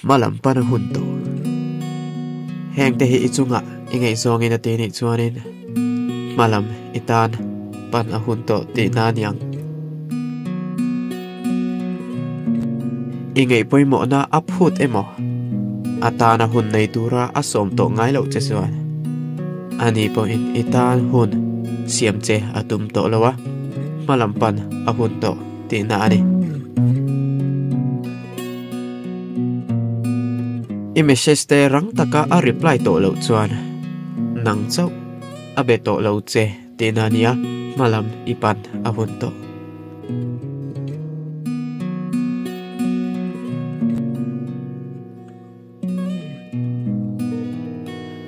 Hmalam pan a hun tawh. Hengte hi i chungah i ngaihzawngin a ti nih chuanin hmalam i tan pan a hun tawh tihna a ni ang. I ngaih pawimawhna a phut emaw a tana hun nei tura a sawm tawh ngai loh che chuan ani pawhin i tan hun siam che a tum tawh lo a, hmalam pan a hun tawh tihna a ni. I message te rang taka a reply tawh loh chuan nang chauh a be tawh lo che tihna nia hmalam i pan a hun tawh.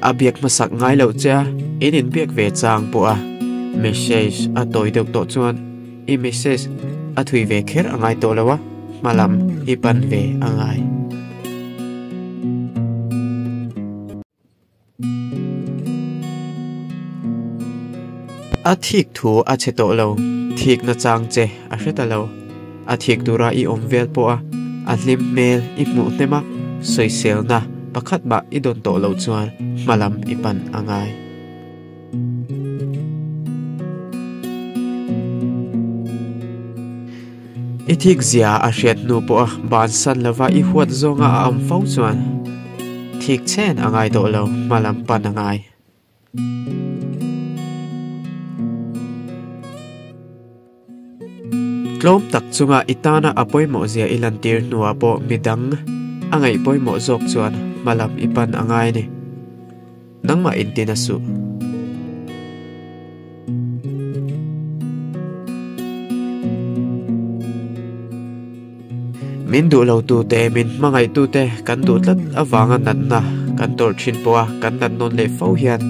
A biak hmasak ngai loh che a, in inbiak ve chang pawh a message a tawi deuh tawh chuan i message a thui ve kher a ngai tawh lo a, hma lam i pan ve a ngai. A thik thu a chhe tawh lo, thikna chang che a hre ta lo. A thik tura i awm vel pawh a, a hlim hmel i hmuh hnem a, sawiselna pakhat mah i dawn tawh loh chuan hma lam i pan a ngai. I thik zia a hriat hnu pawh a bansan lova i huat zawnga a awm fo chuan thik chen a ngai tawh lo, hma lam pan a ngai. Tlawm tak chunga i tana a pawimawh zia i lantir hnuah pawh midang a ngaih pawimawh zawk chuan hma lam i pan a ngai a ni. Nangmah intin a suh. Min duh lo tu te, min hmangaih tu te kan duh tlat avanga natna kan tawrh thin pawh a kan nat nawn leh fo hian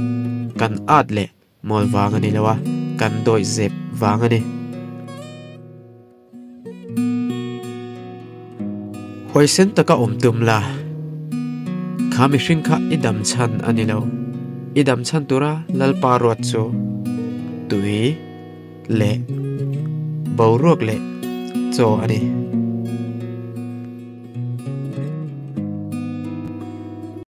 kan at leh mawl vang a ni lo a, kan dawih zep vang a ni. Huaisen taka awm tum la, kha mihring kha i dam chhan a ni lo. I dam chhan tura Lalpa ruat chu tui leh boruak leh chaw a ni.